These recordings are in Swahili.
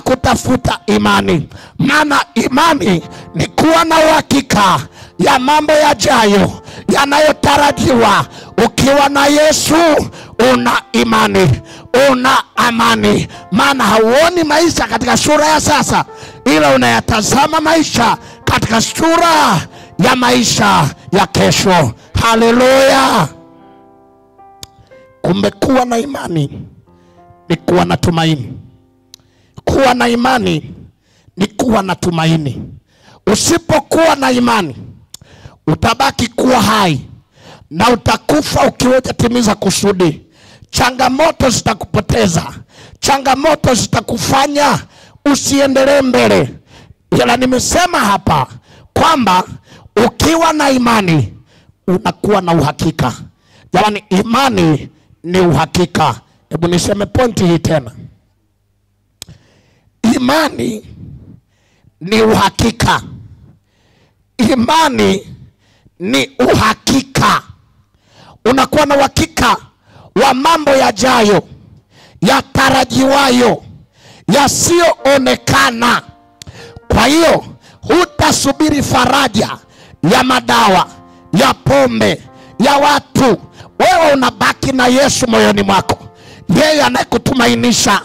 kutafuta imani. Maana imani ni kuwa na uhakika ya mambo yajayo, yanayotarajiwa. Ukiwa na Yesu una imani, una amani. Maana hauoni maisha katika sura ya sasa, ila unayatazama maisha katika sura ya maisha ya kesho. Haleluya! Kumbe kuwa na imani ni kuwa na tumaini. Kuwa na imani ni kuwa na tumaini. Usipokuwa na imani utabaki kuwa hai na utakufa ukiwa hujatimiza kusudi. Changamoto zitakupoteza, changamoto zitakufanya usiendelee mbele. Ila nimesema hapa kwamba ukiwa na imani unakuwa na uhakika. Jamani, imani ni uhakika. Hebu niseme pointi hii tena. Imani ni uhakika. Imani ni uhakika. Unakuwa na uhakika wa mambo yajayo, yatarajiwayo, yasiyoonekana. Kwa hiyo hutasubiri faraja ya madawa, ya pombe, ya watu. Wewe unabaki na Yesu moyoni mwako, yeye anayekutumainisha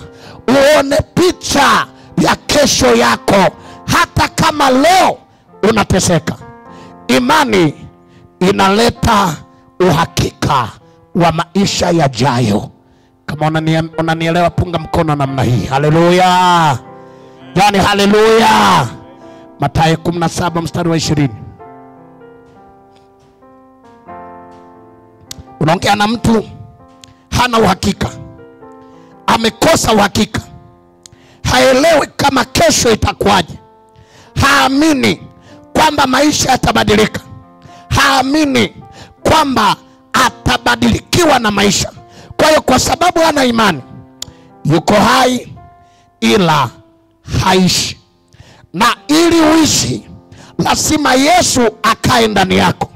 uone picha ya kesho yako, hata kama leo unateseka. Imani inaleta uhakika wa maisha yajayo. Kama unanielewa punga mkono namna hii. Haleluya! Yani haleluya! Mathayo 17 mstari wa 20. Unaongea na mtu hana uhakika, amekosa uhakika, haelewi kama kesho itakuwaje, haamini kwamba maisha yatabadilika, haamini kwamba atabadilikiwa na maisha. Kwa hiyo kwa sababu hana imani, yuko hai ila haishi. Na ili uishi lazima Yesu akae ndani yako,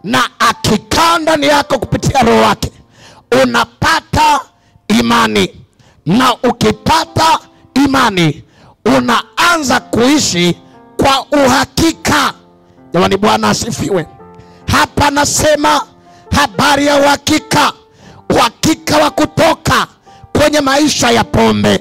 na akikaa ndani yako kupitia Roho wake unapata imani. Na ukipata imani unaanza kuishi kwa uhakika. Jamani, Bwana asifiwe. Hapa nasema habari ya uhakika. Uhakika wa kutoka kwenye maisha ya pombe,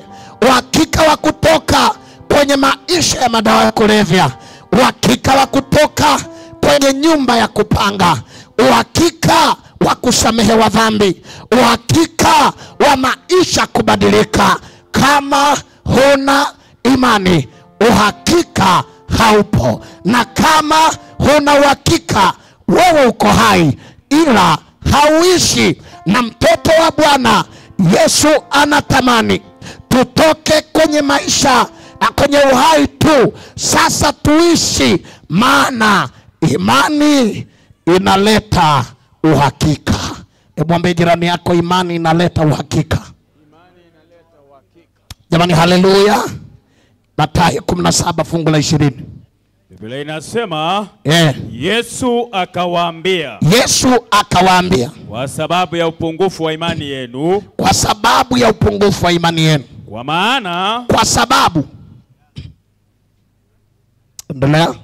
uhakika wa kutoka kwenye maisha ya madawa ya kulevya, uhakika wa kutoka kwenye nyumba ya kupanga, uhakika wa kusamehewa dhambi, uhakika wa maisha kubadilika. Kama huna imani, uhakika haupo. Na kama huna uhakika, wewe uko hai ila hauishi. Na mtoto wa Bwana Yesu anatamani tutoke kwenye maisha na kwenye uhai tu, sasa tuishi. Maana imani inaleta uhakika. Hebu mwambie jirani yako, imani inaleta uhakika. Jamani, haleluya. Mathayo 17 fungu la 20. Biblia inasema, Yesu akawaambia. Yesu akawaambia, kwa sababu ya upungufu wa imani yenu, kwa sababu ya upungufu wa imani yenu, kwa maana, kwa sababu, endelea.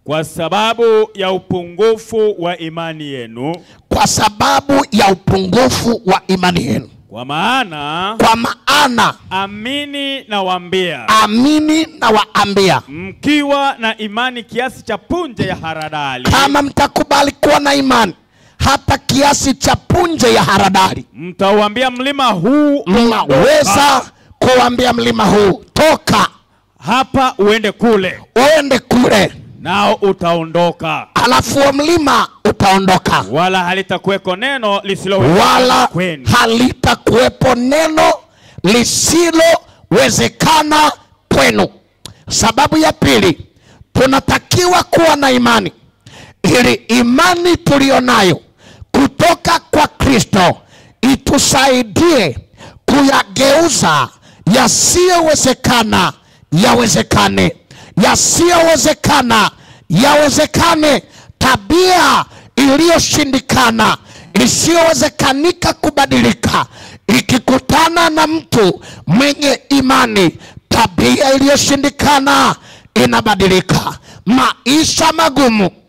Kwa sababu ya upungufu wa imani yenu, kwa sababu ya upungufu wa imani yenu, kwa maana, kwa maana, amini nawaambia, amini nawaambia, mkiwa na imani kiasi cha punje ya haradali, kama mtakubali kuwa na imani hata kiasi cha punje ya haradali, mtauambia mlima huu, mnaweza kuambia mlima huu, toka hapa uende kule, uende kule, nao utaondoka. Alafu mlima utaondoka, wala halitakuweko neno lisilowezekana kwenu, wala halitakuwepo neno lisilowezekana kwenu. Sababu ya pili, tunatakiwa kuwa na imani ili imani tulionayo kutoka kwa Kristo itusaidie kuyageuza yasiyowezekana yawezekane, yasiyowezekana yawezekane. Tabia iliyoshindikana, isiyowezekanika kubadilika, ikikutana na mtu mwenye imani, Tabia iliyoshindikana inabadilika. Maisha magumu